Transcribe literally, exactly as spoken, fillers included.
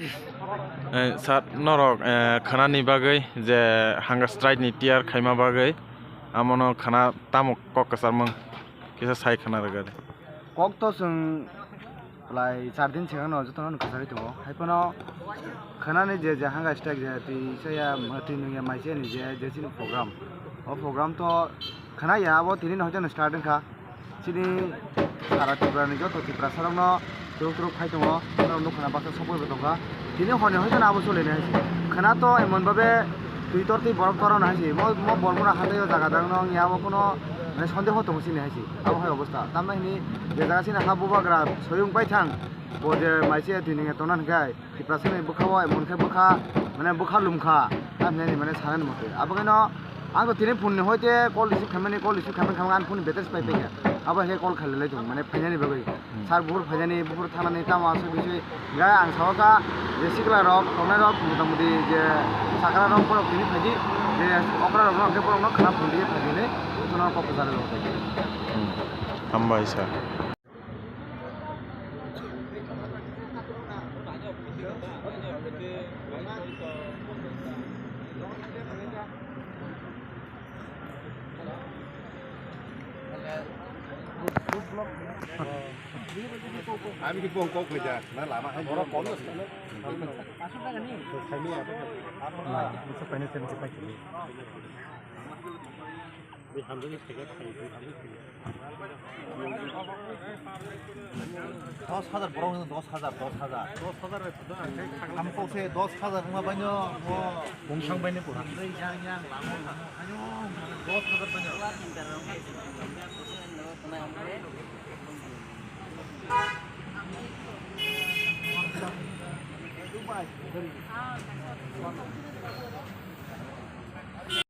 Eh, sir, norok, eh, khwnani bagwi je hunger strike ni tiyar khaima bagwi, amono khwna tamo kok kwcharmung kisa sai khwna rwgadi. Kok to chwng lai char din sigang no jotono kwcharwi tongo. Hai phano khwnani je, je hunger strike je twi saya, twi nungya mai saya ni je, je chini program. O program to khwnaya abo tini no hoito no start wngkha. Chini sara Tripura ni joto Tiprasa rokno turuk turuk phai tongo, norok nukha na baksa sokbai bo tongkha. Tini hwnwi hoito no abo choli nai hai se. Khwna to emon babe twi tor twi borok tor no hai se. Mo, mo borok no hatai o jaga dang no wngya, abo kuno mane sondeho tongo chini hai se. Abo hai obostha. Tamna hini je jaga chini ha bubagra soyung pai thang, bo je mai se twi nungya tongna hwnkhe, Tiprasani bwkha o emon khe bwkha, mane bwkha lumkha, tamhinani mane sanani mote. Abo khaino ang to tini phone ni hoite call receive khaimani, call receive khaimani, khaimani, ang phone ni battery pai paikha. Abo khe call khailai lai tongo, mane phainani bagwi. Hmm. Sir buphuru phainani, buphuru thanani tamo aswk biswi. Ga ang saoka je sikla rok, tongnai rok, mota moti je sakra rok borok tini phaidi, je okra rok no hwnkhe borok no khana phone di phaidi hinwi, bono kok kwcharo rok. Hmm. Hambai sir. Ami ki bong kok meja, na lama hai. Borok kom. Asuk ka ni? Kami apa? Nah, itu pengen sini kita kiri. Dos hajar borok ni dos hajar, dos hajar. Dos hajar bai puto ang khe khakla. Ang kok se dos hajar wngma baino, o. Bung sang baino pura. Yang, yang, lama. Ayo, dos hajar baino.